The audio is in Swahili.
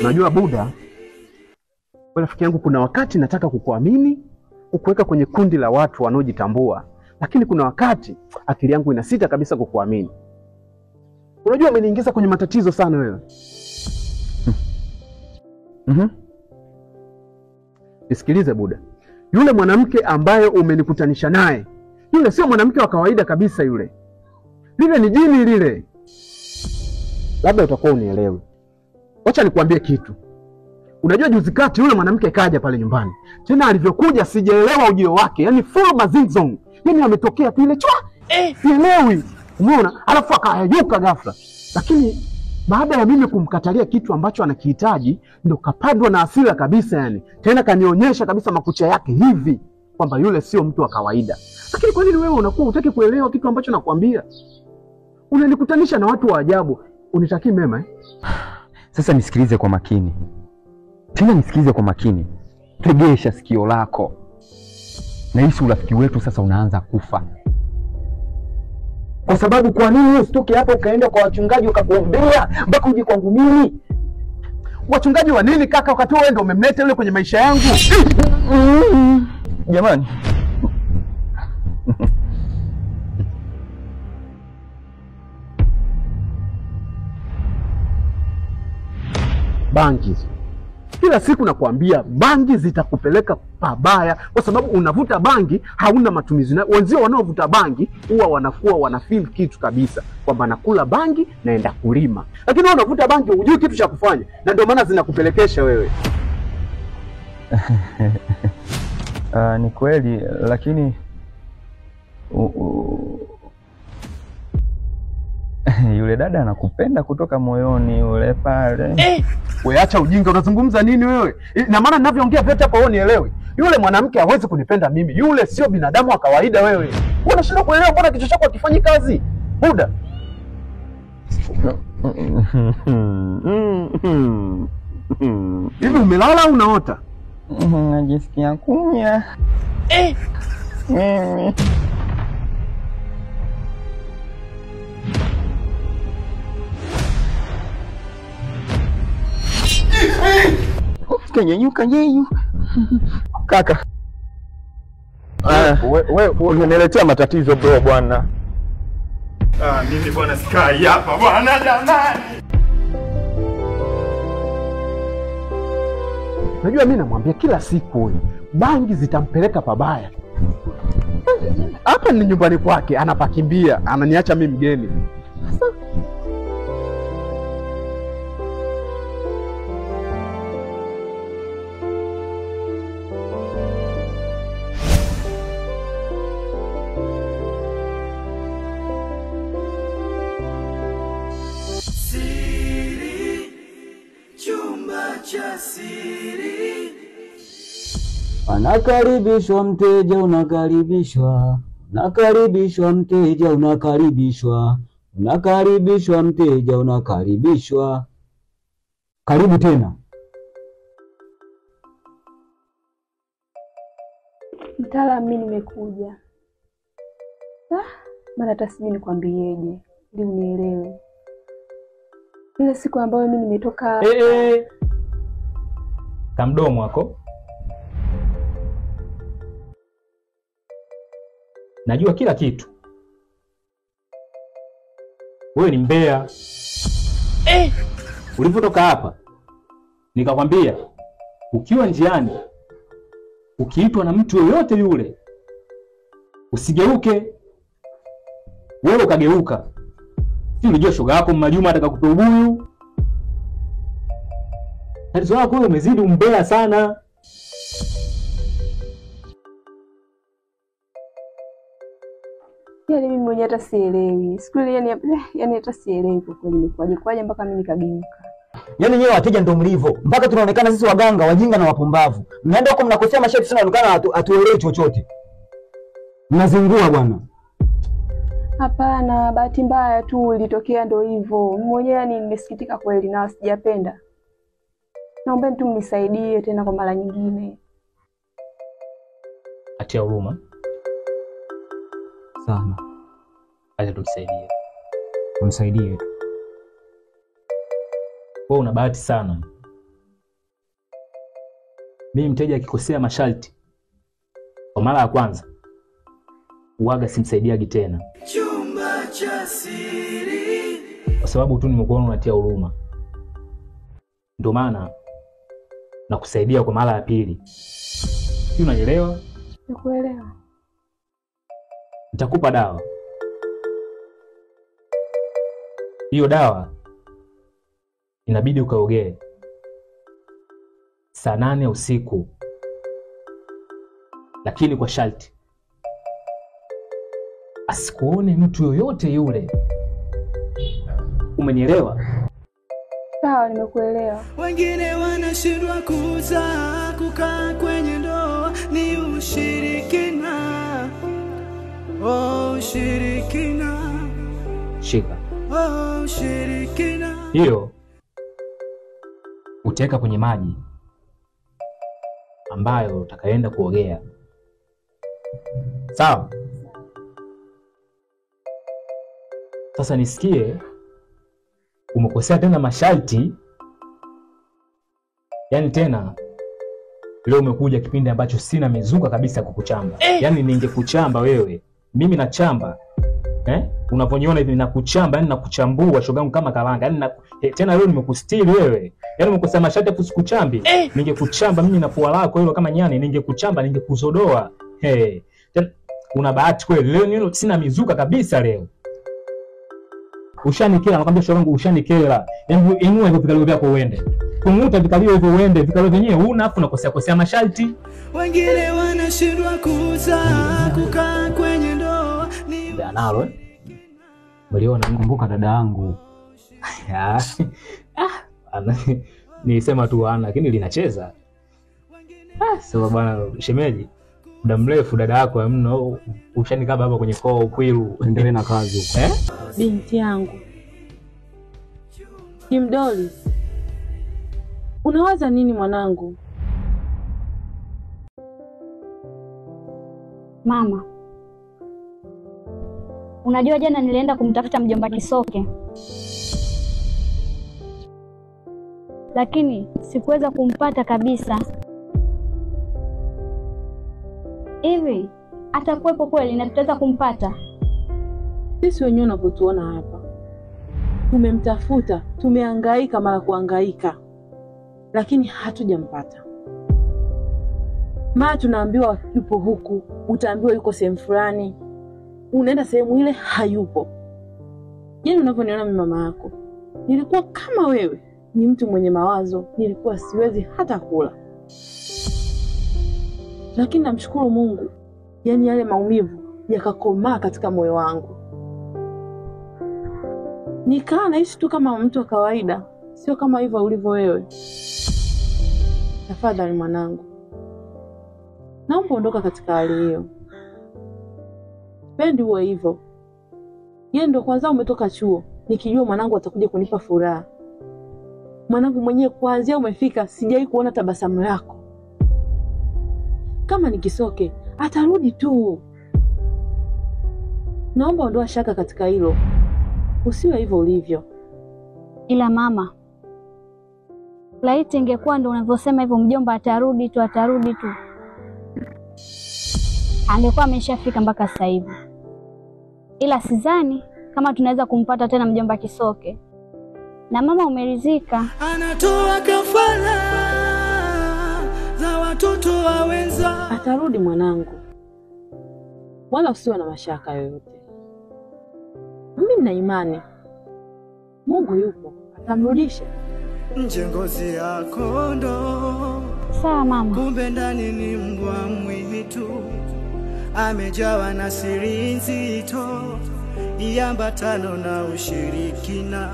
Unajua Buda, rafiki yangu, kuna wakati nataka kukuamini, kukuweka kwenye kundi la watu wanaojitambua, lakini kuna wakati akili yangu inasita kabisa kukuamini. Unajua umeniingiza kwenye matatizo sana wewe. Nisikilize Buda. Yule mwanamke ambaye umenikutanisha naye, yule sio mwanamke wa kawaida kabisa yule. Lile ni jini lile. Labda utakuwa unielewe. Wacha nikuambie kitu. Unajua juzi kati yule mwanamke kaja pale nyumbani. Tena alivyokuja sijaelewa ujio wake. Yaani full mazinzong. Yaani ametokea tu ile chwa. Sielewi. Umeona? Alafu akayuka ghafla. Lakini baada ya mimi kumkatalia kitu ambacho anakihitaji, ndo kapandwa na hasira kabisa yani. Tena kanionyesha kabisa makucha yake hivi kwamba yule sio mtu wa kawaida. Lakini kwa nini wewe unakuwa hutaki kuelewa kitu ambacho nakwambia? Unanikutanisha na watu wa ajabu. Unitakii mema eh? Sasa nisikilize kwa makini. Tena nisikilize kwa makini. Tegesha sikio lako. Nahisi urafiki wetu sasa unaanza kufa. Kwa sababu kwa nini usitoke hapa ukaenda kwa wachungaji wakakuombea mpaka uje kwangu mimi? Wachungaji wa nini kaka, wakati wewe ndio umemleta yule kwenye maisha yangu? Jamani. Bangi. Kila siku nakwambia bangi zitakupeleka pabaya, kwa sababu unavuta bangi hauna matumizi. Na wenzio wanaovuta bangi huwa wanakuwa wana feel kitu kabisa kwamba nakula bangi naenda kulima. Lakini wewe unavuta bangi hujui kitu cha kufanya, na ndio maana zinakupelekesha wewe. Ni kweli, lakini yule dada anakupenda kutoka moyoni yule pale. Wewe acha ujinga, unazungumza nini wewe? Na maana ninavyoongea vyote hapa wewe unielewi. Yule mwanamke hawezi kunipenda mimi. Yule sio binadamu wa kawaida wewe. Wewe unashindwa kuelewa, mbona kichwa chako hakifanyi kazi? Buda. Hivi umelala au unaota? Najisikia kunya. Mimi Kanyenyuka nyeyu. Kaka. Wewe unaniletea matatizo bro bwana. Mimi bwana sikai hapa bwana jamani. Unajua mimi namwambia kila siku huyu, bangi zitampeleka pabaya. Hapa ni nyumbani kwake, anapakimbia, ananiacha mimi mgeni. Sasa anakaribishwa mteja, unakaribishwa. Unakaribishwa mteja, unakaribishwa. Unakaribishwa mteja, unakaribishwa. Karibu tena. Mtaalamu, mimi nimekuja. Maana hata sijui nikwambieje ili unielewe. Ile siku ambayo mimi nimetoka Kamdomo wako. Najua kila kitu. Wewe ni mbea. Ulipotoka hapa nikakwambia ukiwa njiani ukiitwa na mtu yoyote yule usigeuke. Wewe ukageuka. Si unajua shoga yako Majuma atakakupa ubuyu. Tatizo lako wewe umezidi umbea sana. Yaani mimi mwenyewe hata sielewi. Siku ile yani hata sielewi kwa kweli imekuwaje kwaje mpaka mimi nikageuka. Yaani nyewe wateja ndio mlivyo. Mpaka tunaonekana sisi waganga wajinga na wapumbavu. Mnaenda huko mnakosea masharti, tunaonekana hatuelewi chochote. Mnazingua bwana. Hapana, bahati mbaya tu ilitokea ndio hivyo. Mimi mwenyewe yani nimesikitika kweli na sijapenda. Naomba tu mnisaidie tena kwa mara nyingine. Atia huruma sana. Acha tumsaidie. Tumsaidie. Wewe una bahati sana. Mimi mteja akikosea masharti kwa mara ya kwanza uwaga simsaidiagi tena. Chumba cha siri. Kwa sababu tu nimekuona unatia huruma. Ndio maana nakusaidia kwa mara ya pili. Unanielewa? Nakuelewa. Nitakupa dawa. Hiyo dawa inabidi ukaogee saa 8 usiku. Lakini kwa sharti asikuone mtu yoyote yule. Umenielewa? Sawa, nimekuelewa. Wengine wanashindwa kuzaa, kukaa kwenye ndoa ni ushirikina. Oh, ushirikina. Shika. Oh, ushirikina. Hiyo utaweka kwenye maji ambayo utakaenda kuogea. Sawa? Sasa nisikie umekosea tena masharti. Yaani tena leo umekuja kipindi ambacho sina mizuka kabisa kukuchamba. Yaani ningekuchamba wewe. Mimi nachamba. Unavoniona hivi ninakuchamba, yani nakuchambua shogangu kama karanga. Yaani tena leo nimekustiri wewe. Yaani umekosea masharti afu sikuchambi. Ningekuchamba mimi na pua lako hilo kama nyani, ningekuchamba ningekuzodoa. Tena una bahati kweli. Leo nilo sina mizuka kabisa leo. Ushanikela, nakwambia shogangu ushanikela. Hebu inua hivyo vikalio vyako uende. Kunguta vikalio hivyo uende, vikalio vyenyewe huna afu unakosea kosea masharti. Wengine wanashindwa kuzaa, kukaa kwenye ndoa ni nalo. Mliona, kumbuka dada yangu. Nilisema tu ana lakini linacheza. Sasa bwana shemeji, muda mrefu dada yako hamna, ushanikaba hapa kwenye koo kwilu. Endelee na kazi huko. Binti yangu Kimdoli, unawaza nini mwanangu? Mama, unajua jana nilienda kumtafuta mjomba Kisoke, lakini sikuweza kumpata kabisa. Hivi atakuwepo kweli na tutaweza kumpata? Sisi wenyewe unapotuona hapa tumemtafuta, tumehangaika mara kuhangaika, lakini hatujampata. Mara tunaambiwa yupo huku, utaambiwa yuko sehemu fulani, unaenda sehemu ile hayupo. Yaani unavyoniona mimi mama yako, nilikuwa kama wewe, ni mtu mwenye mawazo, nilikuwa siwezi hata kula. Lakini namshukuru Mungu, yaani yale maumivu yakakomaa katika moyo wangu. Nikaa naishi tu kama mtu wa kawaida, sio kama hivyo ulivyo wewe. Tafadhali mwanangu, naomba ondoka katika hali hiyo. Sipendi uwe hivyo. Yeye ndio kwanza umetoka chuo, nikijua mwanangu atakuja kunipa furaha. Mwanangu mwenyewe kuanzia umefika sijai kuona tabasamu lako. Kama ni Kisoke atarudi tu. Naomba ondoa shaka katika hilo. Usiwe hivyo ulivyo. Ila mama, laiti ingekuwa ndio unavyosema hivyo, mjomba atarudi tu, atarudi tu, angekuwa ameshafika mpaka sasa hivi. Ila sidhani kama tunaweza kumpata tena mjomba Kisoke. Na mama umeridhika. Anatoa kafara za watoto wa wenza. Atarudi mwanangu, wala usiwe na mashaka yoyote. Mimi nina imani Mungu yupo, atamrudisha. Nje ngozi ya kondoo, Sawa mama. kumbe ndani ni mbwa mwitu, amejawa na siri nzito, iambatano na ushirikina.